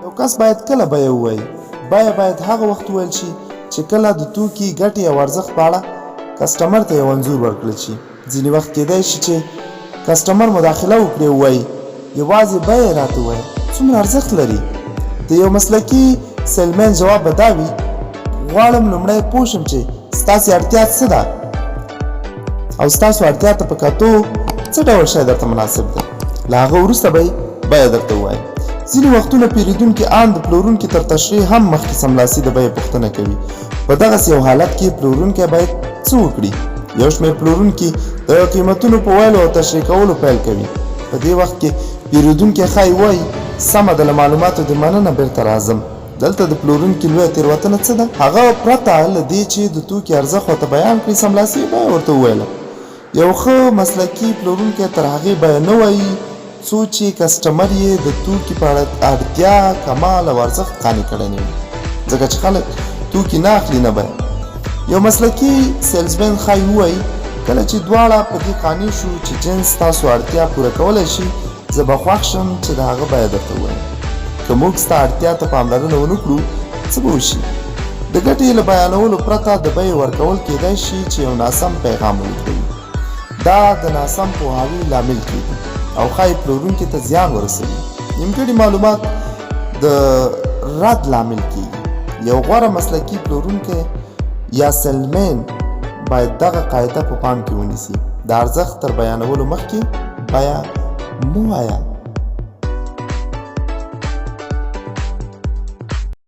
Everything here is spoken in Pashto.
یو کس باید کله بیه ووایي؟ بیه باید هغه وخت وویل شي چې کله د توکي ګټې او ارزښت په اړه کسټمر ته یو انځور ورکړل شي. ځینې وخت کېدای شي چې کسټمر مداخله وکړي او ووایي، یوازې بیه یې راته ووایه، څومره ارزښت لري؟ د یو مسلکي سیلمن ځواب به دا وي، غواړم لومړی پوه شم چې ستاسې اړتیا څه ده او ستاسو اړتیا ته په کتو څه ډول شی درته مناسب دی. له هغه وروسته به یې بیه درته ووایم. ځینې وختونه پېرېدونکي آن د پلورونکي تر تشریح هم مخکې سملاسي د بیې پوښتنه کوي. په دغسې یو حالت کې پلورونکی باید څه وکړي؟ یو شمېر پلورونکي د قیمتونو په ویلو او تشریح کولو پیل کوي. په دې وخت کې پېرېدونکی ښايي ووايي، سمه ده، له معلوماتو دې مننه، بېرته راځم. دلته د پلورونکي لویه تېروتنه څه ده؟ هغه پرته له دې چې د توکي ارزښت ورته بیان کړي، سملاسي یې بیه ورته وویله. یو ښه مسلکي پلورونکی تر هغې بیه نه وایي څو چې کسټمر یې د توکي په اړتیا، کمال او ارزښت قانع کړی نه وي. ځکه چې خلک توکي نه اخلي نه بیه. یو مسلکي سیلزمن ښایي ووایي، کله چې دواړه په دې قانع شو چې جنس ستاسو اړتیا پوره کولی شي، زه به خوښ شم چې د هغه بیه درته ووایم. که موږ ستا اړتیا ته پاملرنه ونه کړو، څه به وشي؟ د ګټې له بیانولو پرته د بیې ورکول کېدای شي چې یو ناسم پیغام ولېږدوي. دا د ناسم پوهاوي لامل کېږي او ښايي پلورونکي ته زیان ورسوي. نیمګړي معلومات د رد لامل کېږي. یو غوره مسلکي پلورونکی یا سیلمین باید دغه قاعده په پام کې ونیسي، د ارزښت تر بیانولو مخکې بیه مه وایه.